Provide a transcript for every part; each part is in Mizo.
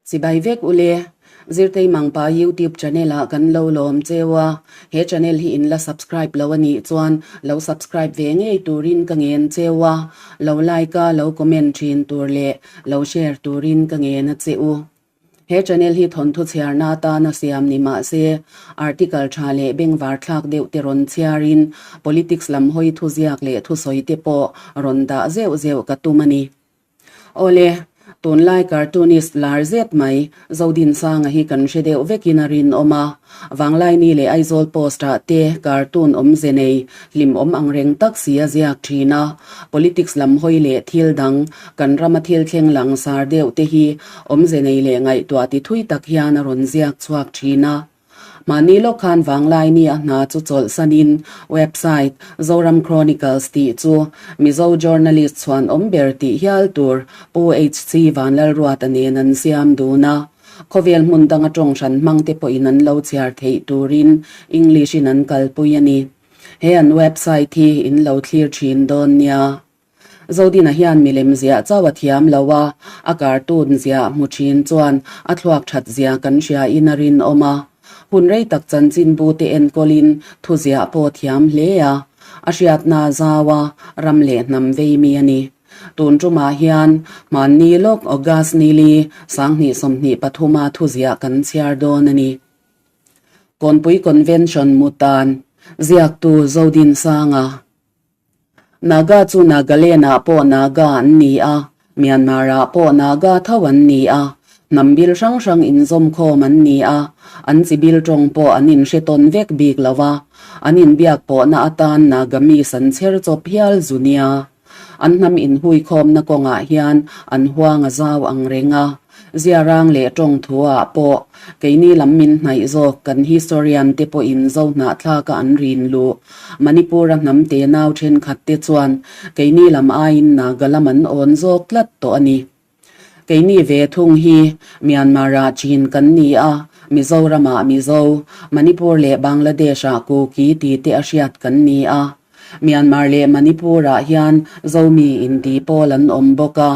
Chibai vek ule. Zirtei Mangpa YouTube channel ah kan lo lawm cheu a, he channel hi in la subscribe lo a nih chuan lo subscribe ve ngei turin ka ngen cheu a, lo like a lo comment thin tur leh lo share turin ka ngen a che u. He channel hi thawnthu chhiarna atana siam ni mah se, article tha leh bengvar thlak deuh te rawn chhiarin politics lam hawi thuziak leh thusawi te pawh rawn dah zeuh zeuh ka tum a ni. Awle, tunlai cartoonist lar zet mai Zodinsanga hi kan hre deuh vekin a rinawm a. Vanglaini leh Aizawl Post-ah te cartoon awmze nei hlimawm angreng tak si a ziak thin a. Politics lam hawi leh thil dang, kan rama thil thleng langsar deuh te hi awmze nei leh ngaihtuah ti thui tak hian a rawn ziak chhuak thin a. Mahni lawk khan Vanglaini a hna chu chawlhsanin website Zoram Chronicles tih chu Mizo journalist chhuanawm ber tih hial tur Pu HC Vanlalruata nen an siam dun a. Khawvel hmun danga tawng hran hmang te pawhin an lo chhiar theih turin English in an kalpui a ni. He an website hi in lo thlir thin dawn nia. Zodina hian milem ziah chauh a thiam lo a, a cartoon ziah hmu thin chuan a thluak that zia kan hria in a rinawm a. Hun rei tak chanchinbu te enkawlin thu ziah pawh thiam hle a, a hriatna zau a, ram leh hnam vei mi a ni. Tun tumah hian hmanni lawk August nili 2023 a thu ziah kan chhiar dawn a ni. Kawnpui Convention Mutan, ziaktu Zodinsanga. Naga chu Nagaland-ah pawh Naga an ni a, Myanmar-ah pawh Naga tho an ni a, hnam bil hrang hrang inzawmkhawm an ni a, an chi bil tawng pawh an inhre tawn vek bik lo a, an inbiak pawhna atan Nagamese an chher chawp hial zu nia. An hnam inhuikhawmna kawngah hian an huang a zau ang reng a. Ziarang leh tawng thuah pawh keini lam min hnaih zawk kan historian te pawhin zo hnahthlaka an rin luh. Manipur-a hnam te nau thenkhat te chuan keini lam aiin Naga lam an awn zawk tlat tawh a ni. Keini ve thung hi Myanmar-ah Chin kan ni a, Mizoram-ah Mizo, Manipur leh Bangladesh-ah Kuki ti te a hriat kan ni a. Myanmar leh Manipur-ah hian Zomi inti pawl an awm bawk a.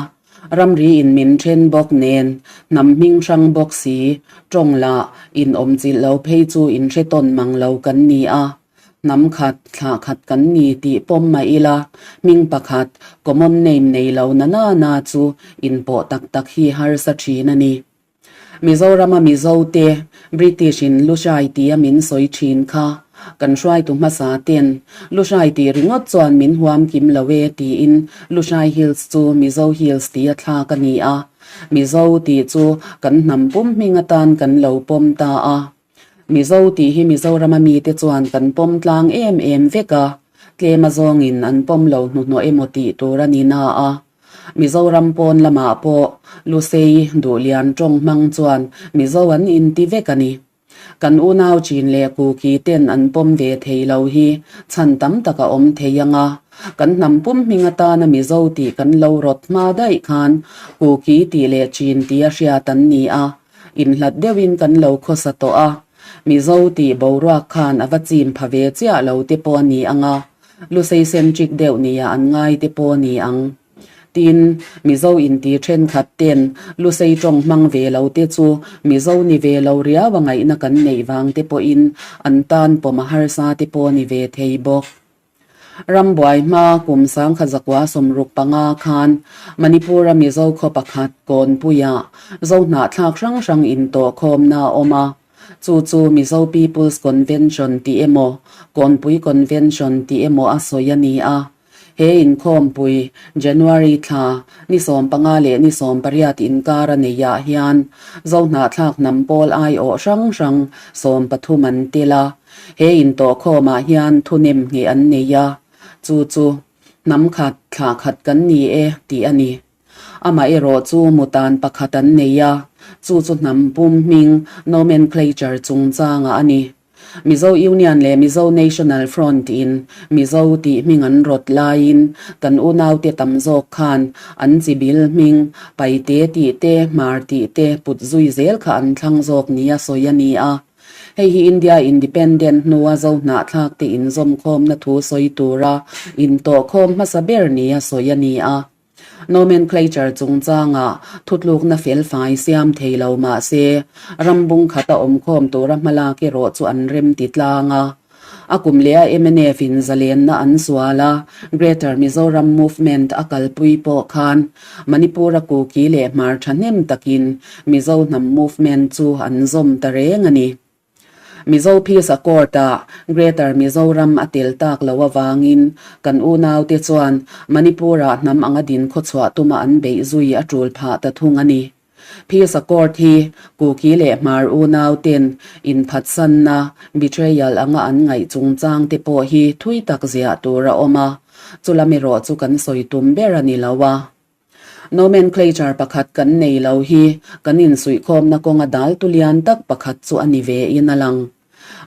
Ramri in min then bawk nen, hnam hming hrang bawk si, tawng lah in awm chilh lo phei chu in hre tawn mang lo kan ni a. Hnam khat, thlah khat kan ni tih pawm mah ila, hming pakhat, common name nei lo na na na chu inpawh tak tak hi harsa thin a ni. Mizorama Mizote, British in Lushai tia min sawi thin kha kan hruaitu hmasa ten Lushai tih ringawt chuan min huam kim lo e tiin Lushai Hills chu Mizo Hills tia thlak a ni a. Mizo tih chu kan hnam pum hming atan kan lo pawm ta a. Mizo tih hi Mizorama mite chuan kan pawm tlang em em vek a, tlem azawngin an pawm lo hnuhnawh emaw tih tur a ni na a. Mizoram pawn lamah pawh Lusei Duhlian tawng hmang chuan Mizo an inti vek a ni. Kan unau Chin leh Kuki ten an pawm ve thei lo hi chhan tam tak a awm thei ang a, kan hnam pum hming atana Mizo tih kan lo rawt hma daih khan Kuki tih leh Chin tia hriat an ni a, inhlat deuhin kan lo khawsa tawh a, Mizo tih boruak khan a va chim pha ve chiah lo te pawh a ni ang a. Lusei centric deuh nia an ngai te pawh ni ang. Tin, Mizo inti thenkhat ten Lusei tawng hmang ve lo te chu Mizo ni ve lo riau a ngaihna kan neih vang te pawhin an tan pawm a harsa te pawh ni ve thei bawk. Rambuai hma kum sangkha zakua 65 khan Manipur-a Mizo khaw pakhat Kawnpuiah Zohnahthlak hrang hrang intawhkhawmna a awm a. Chu chu Mizo People's Convention tih emaw, Kawnpui Convention tih emaw a sawi a ni a. He inkhawmpui, January thla, ni 15 leh ni 18 inkar a neihah hian Zohnahthlak hnam pawl aiawh hrang hrang 13 an tel a. He intawhkhawmah hian thunem ngheh an nei a. Chu chu hnam khat, thla khat kan ni e tih a ni. Amaherawh chu mutan pakhat an nei a, chu chu hnam pum hming nomenclature chungchangah a ni. Mizo Union leh Mizo National Front in Mizo tih hming an rawt laiin kan unaute tam zawk khan an chi bil hming Paite tih te, Hmar tih te put zui zel kha an thlang zawk nia sawi a ni a. Hei hi India Independent hnua Zohnahthlak te inzawmkhawmna thu sawi tura intawhkhawm hmasa ber nia sawi a ni a. Nomenclature chungchangah thutlukna felfai siam thei lo mah se, ram bung khata awmkhawm tura hmalak erawh chu an rem ti tlang a. A kum leh a mnf in zalenna an sual a, Greater Mizoram Movement a kalpui pawh khan Manipur a Kuki leh Hmar thahnem takin Mizo hnam movement chu an zawm ta reng a ni. Mizo Peace Accord-ah Greater Mizoram a tel tak lo avangin kan unaute chuan Manipur-ah hnam anga din khawchhuah tuma an beih zui a tul phah ta thung a ni. Peace Accord hi Kuki leh Hmar unauten inphatsanna, betrayal, anga an ngaih chungchang te pawh hi thui tak ziah tur a awm a, chulam erawh chu kan sawi tum ber a ni lo a. Nomenclature pakhat kan nei lo hi kan insuihkhawmna kawnga dal tu lian tak pakhat chu a ni ve in a lang.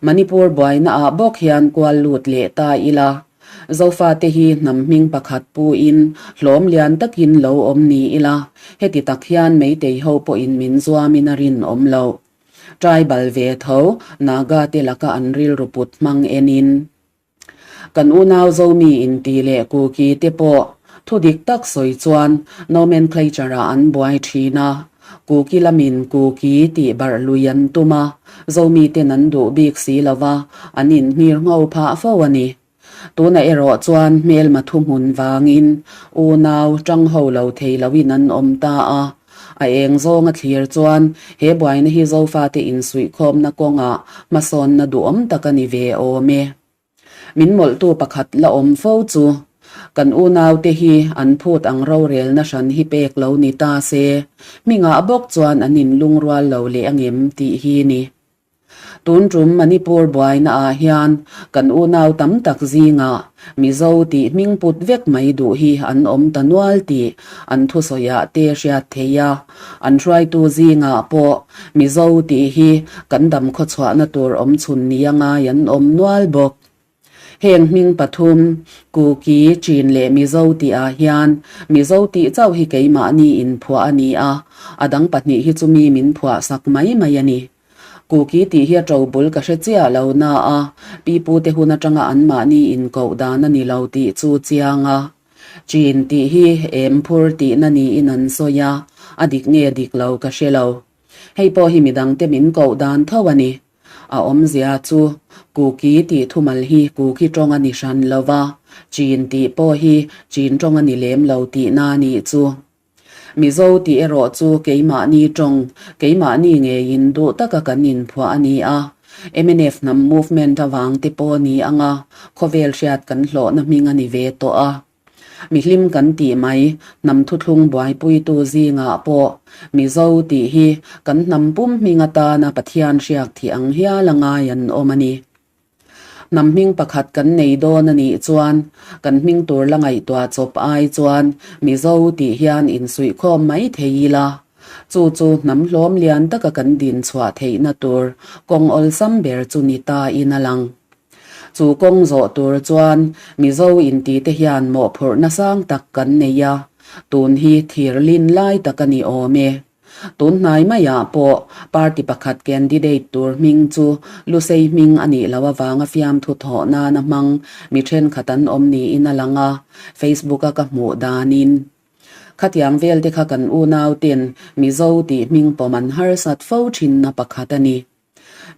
Manipur buaina ah bawk hian kual lut leh ta ila, Zofate hi hnam hming pakhat pu in hlawm lian takin lo awm ni ila, heti tak hian Meitei ho pawhin min zuam in a rinawm loh. Tribal ve tho Naga te laka an rilru put hmang en in. Kan unau Zomi inti leh Kuki te pawh thu dik tak sawi chuan nomenclature ah an buai thin a, Kuki lamin Kuki tih barh lui an tum a, Zomi ten an duh bik si lo va, an inhmir ngho phah fo a ni. Tunah erawh chuan hmelma thuhmun vangin unau tang ho lo thei loin an awm ta a, A eng zawnga thlir chuan he buaina hi Zofate insuihkhawmna kawngah hmasawnna duhawm tak a ni ve awm e. Min mawlhtu pakhat la awm fo chu kan unaute hi an phut ang rorelna hran hi pek lo ni ta se, hmingah bawk chuan an inlungrual lo leh angem tih hi ni. Tun tum Manipur buaina ah hian kan unau tam tak zingah Mizo tih hming put vek mai duh hi an awm ta nual tih an thusawiah te hriat thei a. An hruaitu zingah pawh Mizo tih hi kan dam khawchhuahna tur awmchhun nia ngai an awm nual bawk. Heng hming pathum, Kuki, Chin leh Mizo tih ah hian Mizo tih chauh hi keimahni inphuah a ni a, a dang pahnih hi chu mi min phuah sak mai mai a ni. Kuki tih hi a to bul ka hre chiah lo na a, pipute hun atanga anmahni inkoh dan a ni lo tih chu chiang a. Chin tih hi em phur tihna niin an sawi a, a dik nge dik lo ka hre lo. Hei pawh hi midangte min koh dan tho a ni. A awmzia chu Kuki tih thumal hi Kuki tawng a ni hran lo va, Chin tih pawh hi Chin tawng a ni lem lo tihna a nih chu. Mizo tih erawh chu keimahni tawng, keimahni ngeiin duh taka kan inphuah a ni a. Mnf hnam movement avang te pawh ni anga khawvel hriat kan hlawhna hming a ni ve tawh a. Mihlim kan tih mai, hnam thuthlung buaipuitu zingah pawh Mizo tih hi kan hnam pum hming atana Pathian hriak thih ang hial a ngai an awm a ni. Hnam hming pakhat kan nei dawn a nih chuan kan hming tur la ngaihtuah chawp ai chuan Mizo tih hian insuihkhawm mai thei ila, chu chu hnam hlawm lian taka kan din chhuah theihna tur kawng awlsam ber chu ni ta in a lang. Chu kawng zawh tur chuan Mizo intite hian mawhphurhna sang tak kan nei a, tun hi thir lin lai tak a ni awm e. Tun hnai maiah pawh party pakhat candidate tur hming chu Lusei hming a nih loh avanga fiamthu thawh nana hmang mi thenkhat an awm niin a lang a, Facebook-a ka hmuh danin. Khatiang vel te kha kan unauten Mizo tih hming pawm an harsat fo thinna pakhat a ni.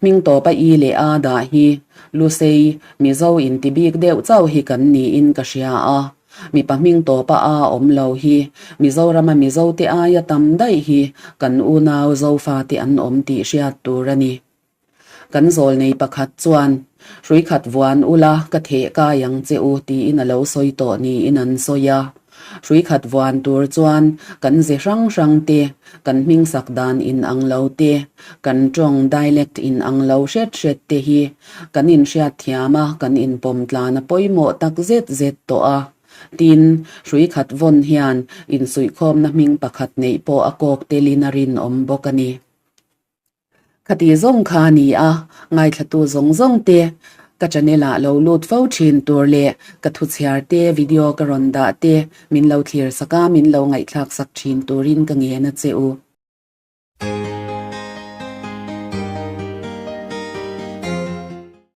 Hming tawpa i leh a dah hi Lusei, Mizo inti bik deuh chauh hi kan niin ka hria a. Mipa hming tawpa a awm lo hi Mizorama Mizote aia tam daih hi kan unau Zofate an awm tih hriat tur a ni. Kan zawlnei pakhat chuan, Hrui khat vuan ula ka theh kai ang che u tiin a lo sawi tawh niin an sawi a. Hrui khat vuan tur chuan kan ze hrang hrang te, kan hming sak dan in ang lo te, kan tawng, dialect, in ang lo hret hret te hi kan inhriat thiam a, kan inpawm tlan a pawimawh tak zet zet tawh a. Tin, hrui khat vawn hian insuihkhawmna hming pakhat neih pawh a kawk telin a rinawm bawk a ni. Khati zawng kha a ni a, ngaithlatu zawng zawng te ka channel ah lo lut fo thin tur leh ka thu chhiar te, video ka rawn dah te min lo thlir sak a, min lo ngaihthlak sak thin turin ka ngen a che u.